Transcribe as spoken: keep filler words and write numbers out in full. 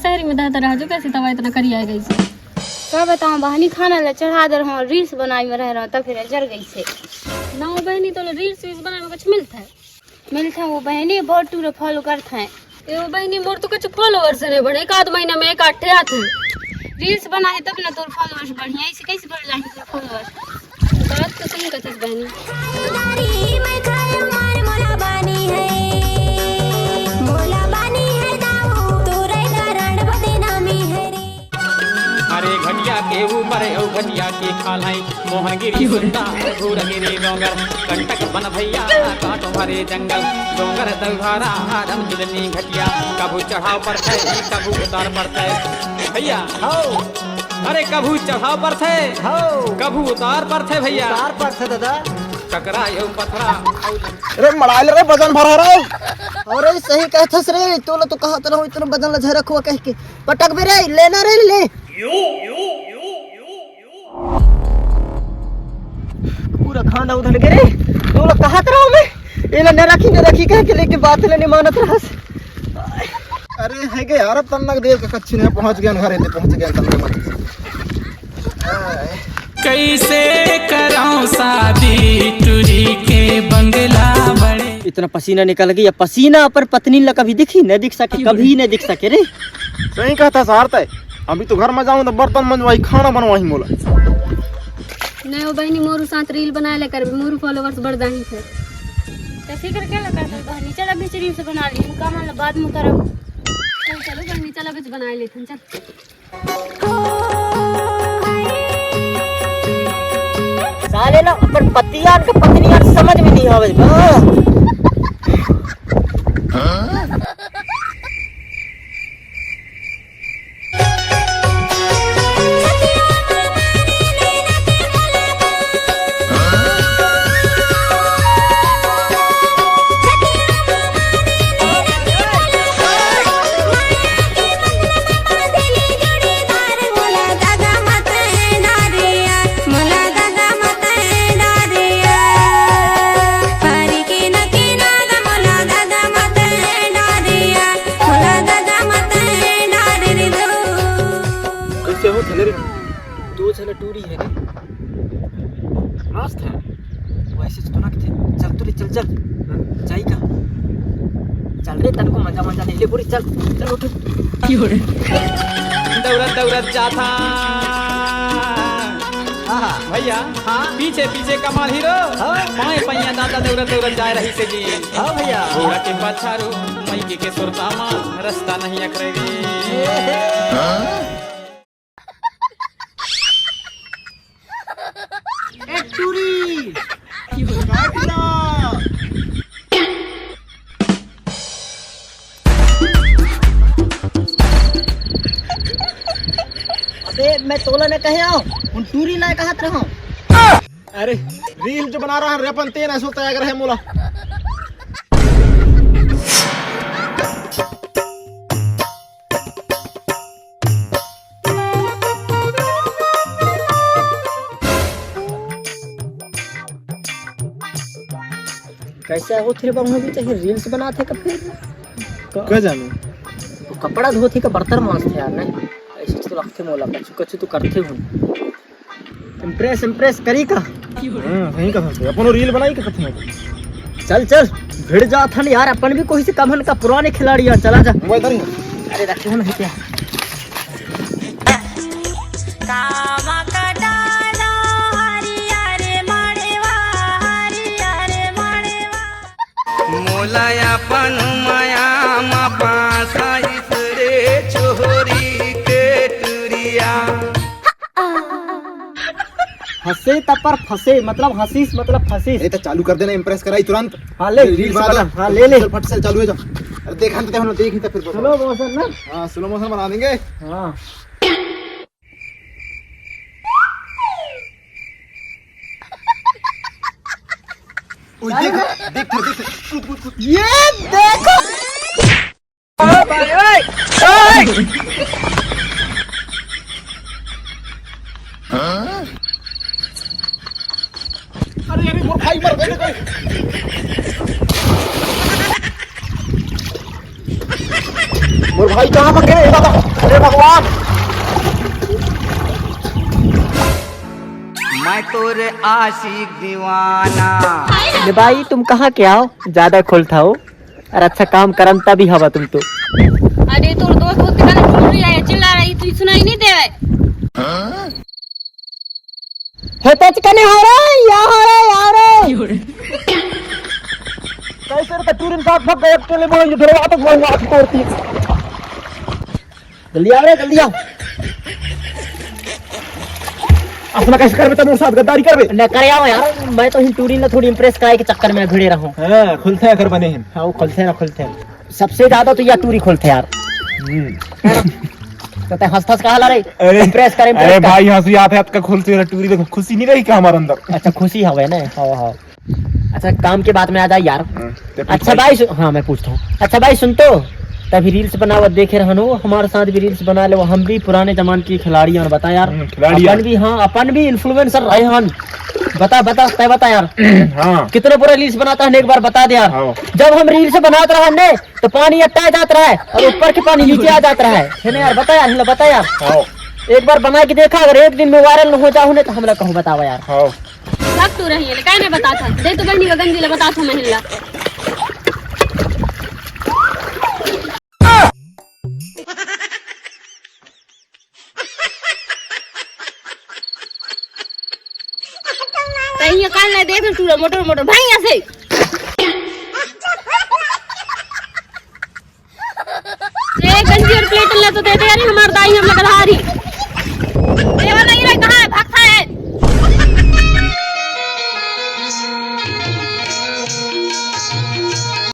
शहर में दादा राजू कैसे तवा इतना करिया गई से? का बताऊं बहनी, खाना ला चढ़ा दे रहा हूँ, रील्स बनाए में रह रहा हूँ, तब फिर जर गई से। ना हो बहनी, तो रील्स वील्स बनाए में कुछ मिलता है? मिलता है वो बहनी, बहुत टूरे फॉलो करते हैं। ए वो बहनी, मोर तो कुछ फॉलोअर्स नहीं बढ़े, एक आध महीना में एक आठ ठे आते हैं। रील्स बनाए तब ना तोर फॉलोअर्स बढ़िया, इसे कैसे बढ़ जाएंगे तोर फॉलोअर्स? बात तो सही कथस बहनी। अरे घटिया के ऊपर अउ घटिया के खाल है, मोहनगिरी सुंदर, घूरगिरी डोंगर, कंटक बन भैया, काटो हरे जंगल, डोंगर दौघारा, राम जुलनी घटिया, कभू चढ़ाव परथे, कभू उतार परथे भैया। हो। अरे कभू चढ़ाव परथे, हो। कभू उतार परथे भैया। उतार परथे दादा। ककरा अउ पथरा। अरे मड़ाइल रे, वजन भरा रे। अरे सही कहथस रे, तोला तो कहत रहूं इतना वजन ला झरक हुआ कह के। पटक बे रे, लेना रे, ले। पूरा खाना उधर के रे, तोला कहत रहूं मैं, एला न रखी, न रखी कह के, लेकिन बात ले नहीं मानत रहस। अरे है के यार, अब तन्नक देर का कच्ची नहीं पहुंच गया घरे, ते पहुंच गया तन्नक। कैसे कराऊं शादी टूरी के बंगला बड़े। इतना पसीना निकल गई, अब पसीना अपन पत्नी ला कभी दिखी, न दिख सके, कभी न दिख सके रे। सही कहता सार तय, अभी तो घर में जाऊं तो बर्तन मंजवाई, खाना बनवाई मोला। नहीं हो बहनी, मोरू साथ रील बनाए ले करबे, मोरू फॉलोअर्स बढ़ जाही फिर। तो फिक्र के लगा था बहनी, चल अभी रील्स बना ली, हम काम वाला बाद में करब। चल चलो बहनी, चल अभी बनाए लेथन, चल। साले ना अपन पतियान के पत्नियान समझ में नहीं आवे बा। कैसे हो थले रे? दो झन टूरी है रे। मस्त है। वैसे तो ना किथे। चल तो रे, चल, चल। जाई का? चल रे, तनको मजा, मजा नहीं ले पूरी, चल, चल उठ। दौड़त, दौड़त जाथा। हाँ, हाँ। भैया, हाँ। पीछे, पीछे कमाल हीरो। हाँ। पाए पैया दादा दौड़त, दौड़त जाए रही से जी। हाँ भैया। घोड़ा के पछारू, मइके के सुरता मा, रास्ता नहीं अखरे रे। ए टूरी। अबे मैं तोला ने कहे आओ, उन टूरी ना कहत रहो। अरे रील जो बना रहा है रे अपन, तेन ऐसो तय कर है मोला। कैसे हो थे बाबू, अभी तो ये रील्स बनाते कब फिर? का जाने? वो कपड़ा धोते का बर्तन मांजते यार, नहीं? ऐसे तो रखते मोला, कछु कछु तो करते हो। इम्प्रेस, इम्प्रेस करी का? हाँ, सही कहा से। अपन रील बनाई का कथन? चल, चल, भिड़ जात हन यार, अपन भी कोई से कम हन का पुराने खिलाड़ी यार, चला जा। मोबाइल धर। अरे रखे हो नहीं क्या? कामा कटालो हरिया रे मड़वा, हरिया रे मड़वा। मोला अपन माया मा पासाइस रे छोरी के टुरिया। हंसे त पर फंसे, मतलब हंसिस, मतलब फंसिस। ए, तो चालू कर देना, इम्प्रेस कराई तुरंत। हाँ, ले, रील रील्स बना बना। दो। हाँ, ले, ले। चल, फट से चालू हो जा। अरे, देखा तो, देखा ना, देखी तो फिर बोल। स्लो मोशन ना? हाँ, स्लो मोशन बना देंगे। हाँ। ओए, देख, देख, देख, देख, कूद, कूद, कूद। ये देखो। अरे, अरे, मोर भाई मर गए, कोई। मोर भाई कहाँ अरे भगवान। मैं तोरे आशिक दीवाना। अरे भाई, तुम कहाँ के आओ? ज्यादा खोलत हो। अरे अच्छा काम करन तभी हवा तुम तो। अरे तोर दोस्त होते का टूरी आया चिल्ला रही, तू सुनाई नहीं देवे। हे तच कने हो रे, या हो रे, या हो रे। कैसे रे टूरी साथ फक गए, अकेले बोल, ये धरवा तो बोल, आप तोड़ती। जल्दी आओ रे, जल्दी आओ। अपना कैसे करबे, तब मोर साथ गद्दारी करबे? न करे आओ यार, मैं तो ही टूरी ना थोड़ी इम्प्रेस कराए के चक्कर में भिड़े रहूं। हाँ, खुलथे अगर बने हैं। हाँ, वो खुलथे ना खुलथे। सबसे ज्यादा तो या टूरी खुलथे यार। हम्म। तो ते हंस हंस कहा ला रे? अरे, इम्प्रेस कर, इम्प्रेस अरे कर। भाई, हंसी आते हाथ का खुलथे, टूरी देखो, खुशी नहीं रही क्या हमारे अंदर? अच्छा, खुशी हवे ना? हाँ, हाँ। अच्छा, काम के बात में आ जाए यार। हाँ, ते पूछ अच्छा भाई। भाई सु-, हाँ, मैं पूछता हूँ। अच्छा भाई, सुन तो, तभी रील्स बनावत देखे रहन हो, हमारे साथ भी रील्स बना ले, हम भी पुराने जमाने के खिलाड़ी हैं, बता यार। हम्म, खिलाड़ी अपन यार। भी, हाँ, अपन भी इन्फ्लुएंसर रहे हन। बता, बता, तय बता यार। हाँ। कितने पूरा रील्स बनाता है, एक बार बता दे यार। हाँ। जब हम रील्स बनाते रहन ने, तो पानी अट्टा जात रहा है और ऊपर के पानी नीचे आ जात रहा है। है ना यार, बता यार, हिला बता यार। हाँ। एक बार बना के देखा, अगर एक दिन में वायरल न हो जाओ ने, तो हमला कहूँ बतावा यार। हाँ। सब तू रही है, काहे नहीं बता था? दे तो बहनी का गंजी ले बता था महिला। कहीं ये कान ले देख तू मोटर मोटर भाई ऐसे। ए गंजी और प्लेट ले तो दे दे यार, हमार दाई हम लग रहा रही।